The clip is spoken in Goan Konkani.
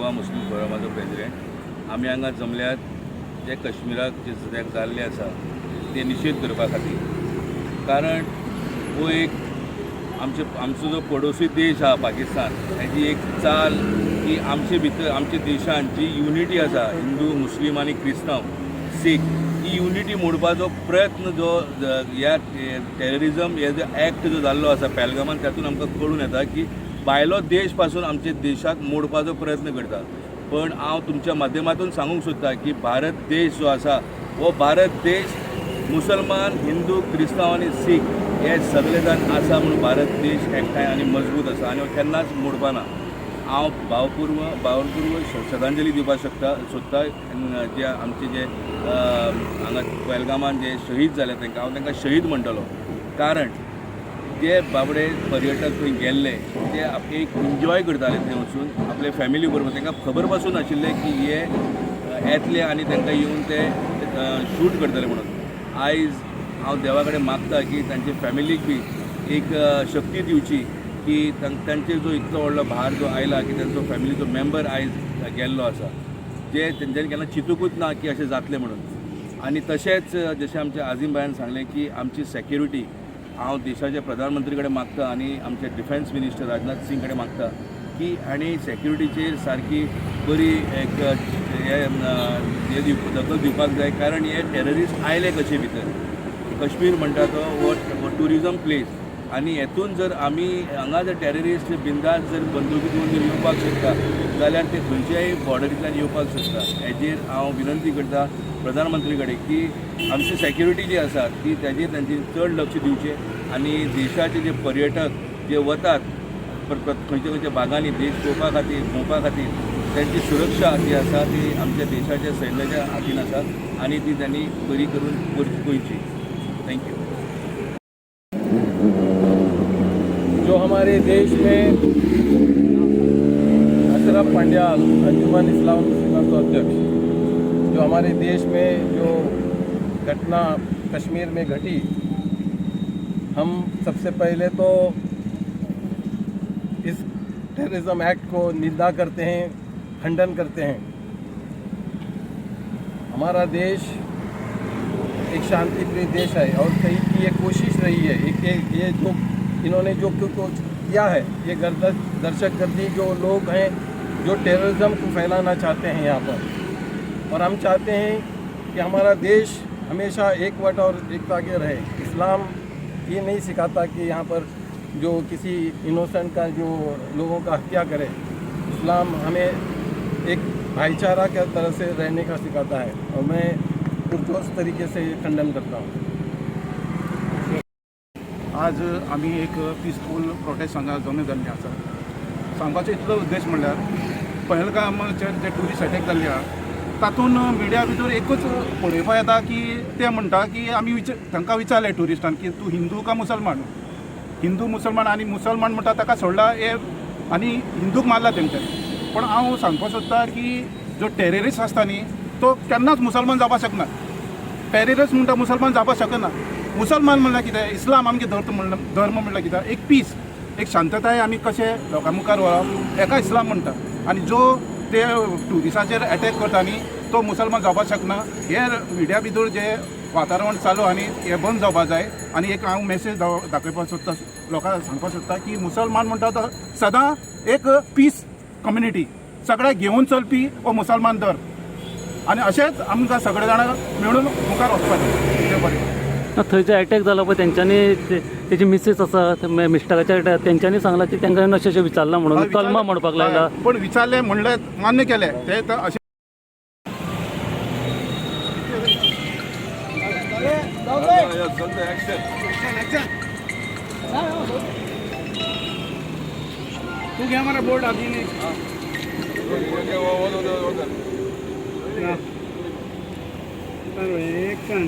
गोवा मुस्लीम फोरमाचो प्रेजिडेंट. आमी हांगा जमल्यात जे कश्मीराक जे सद्याक जाल्लें आसा ते निशेध करपा खातीर, कारण हो एक आमचे आमचो जो पडोसी देश आहा पाकिस्तान, हेजी एक चाल की आमचे भितर, आमच्या देशान जी युनिटी आसा, हिंदू, मुस्लीम आनी क्रिस्तांव, सीख, ही युनिटी मोडपाचो प्रयत्न जो ह्या टेररिजम हे जो एक्ट जो जाल्लो आसा पेलगामान, तातूंत आमकां कळून येता की भायलो देश पासून आमच्या देशाक मोडपाचो प्रयत्न करता. पण हांव तुमच्या माध्यमातून सांगूंक सोदता की भारत देश जो आसा, हो भारत देश मुसलमान, हिंदू, क्रिस्तांव आनी सीख हे सगळे जाण आसा म्हणून भारत देश एकठांय आनी मजबूत आसा आनी हो केन्नाच मोडपा ना. हांव भावपूर्व भावपूर्व श्रद्धांजली दिवपाक शकता सोदता जे आमचे जे हांगा पेलगामान जे शहीद जाले तांकां. हांव तांकां शहीद म्हणटलो, कारण जे बाबडे पर्यटक थंय गेल्ले ते एक एन्जॉय करताले थंय वचून आपले फॅमिली बरोबर. तांकां खबर पासून नाशिल्लें की हे येतले आनी तांकां येवन ते शूट करतले म्हणून. आयज हांव देवा कडेन मागता की तांचे फॅमिलीक बी एक शक्ती दिवची की तांचेर जो इतलो व्हडलो भार जो आयला की तांचो फॅमिलीचो मेंबर आयज गेल्लो आसा, जे तेंच्यांनी केन्ना चिंतुकूच ना की अशें जातलें म्हणून. आनी तशेंच जशें आमच्या आझीम भायान सांगलें की आमची सेक्युरिटी, हांव देशाच्या प्रधानमंत्री कडेन मागता आनी आमचे डिफेन्स मिनिस्टर राजनाथ सिंग कडेन मागता की हांणी सेक्युरिटीचेर सारकी बरी एक हे हे दिवप दखल दिवपाक जाय, कारण हे टेररिस्ट आयले कशे भितर? कश्मीर म्हणटा तो हो ट्युरिजम प्लेस आनी हेतून जर आमी हांगा जर टेररिस्ट बिंदास जर बंदुकी घेवन जर येवपाक शकता जाल्यार ते खंयच्याय बॉर्डरींतल्यान येवपाक शकता. हेजेर हांव विनंती करता प्रधानमंत्री कडेन की आमची सेक्युरिटी जी आसा ती ताजेर तांची चड लक्ष दिवचें आनी देशाचे जे पर्यटक जे वतात खंयच्या खंयच्या भागांनी देश पळोवपा खातीर, भोंवपा खातीर, तांची सुरक्षा जी आसा ती आमच्या देशाच्या सैन्याच्या हातीन आसा आनी ती तांणी बरी करून पळोवची. Thank you. जो हमारे देश में अशरफ पंड्याल, अंजुमन इस्लाम मुस्लिम अध्यक्ष, जो हमारे देश में जो घटना कश्मीर में घटी, हम सबसे पहले तो इस टेररिज्म एक्ट को निंदा करते हैं, खंडन करते हैं. हमारा देश एक शांतिप्रिय देश है और कई की ये कोशिश रही है. एक ये जो इन्होंने जो कुछ किया है, ये दहशत गर्दी जो लोग हैं, जो टेररिज्म को फैलाना चाहते हैं यहाँ पर, और हम चाहते हैं कि हमारा देश हमेशा एकवट और एकता के रहे. इस्लाम ये नहीं सिखाता कि यहाँ पर जो किसी इनोसेंट का, जो लोगों का हत्या करे. इस्लाम हमें एक भाईचारा के तरह से रहने का सिखाता है और मैं पुरजोश तरीके से खंडन करता हूँ. आज आमी एक पिसफूल प्रोटेस्ट हांगा जमा जाल्ले आसा. सांगपाचो इतलो उद्देश म्हणल्यार पहलगामाचेर जे ट्युरिस्ट अटॅक जाल्ले आहा, तातूंत मिडिया भितर एकूच पळोवपा येता की ते म्हणटा की आमी विचार तांकां विचारलें ट्युरिस्टान की तूं हिंदू काय मुसलमान? हिंदू, मुसलमान आनी मुसलमान म्हणटा ताका सोडला हे आनी हिंदूक मारला तेंच्यांनी. पण हांव सांगपाक सोदता की जो टेररिस्ट आसता न्ही, तो केन्नाच मुसलमान जावपाक शकना. टेररिस्ट म्हणटा मुसलमान जावपाक शकना. मुसलमान म्हणल्यार कितें? इस्लाम आमगे धर्म म्हणल्यार, धर्म म्हणल्यार कितें? एक पीस, एक शांतताय आमी कशें लोकां मुखार व्हरप, हेका इस्लाम म्हणटा. आनी जो ते ट्युरिस्टाचेर एटॅक करता न्ही, तो मुसलमान जावपाक शकना. हे मिडिया भितर जे वातावरण चालू आनी हें बंद जावपाक जाय. आनी एक हांव मेसेज दाखोवपाक सोदता, लोकांक सांगपाक सोदता की मुसलमान म्हणटा तो सदां एक पीस कम्युनिटी, सगळ्याक घेवन चलपी हो मुसलमान धर्म आनी अशेंच आमकां सगळे जाणां मेळून मुखार वचपाचें. देव बरें. ना, थंय जो अटॅक जालो पळय, तेंच्यांनी तेजी मिसेस आसा, मिस्टराच्या, तेंच्यांनी सांगलां की तांकां अशें अशें विचारलां म्हणून, कलमा म्हणपाक लागला. पण विचारलें म्हणलें, मान्य केलें ते तर अशें. ॲक्शन. तू घे हमारा बोर्ड अभी नहीं. ओके. एक्शन.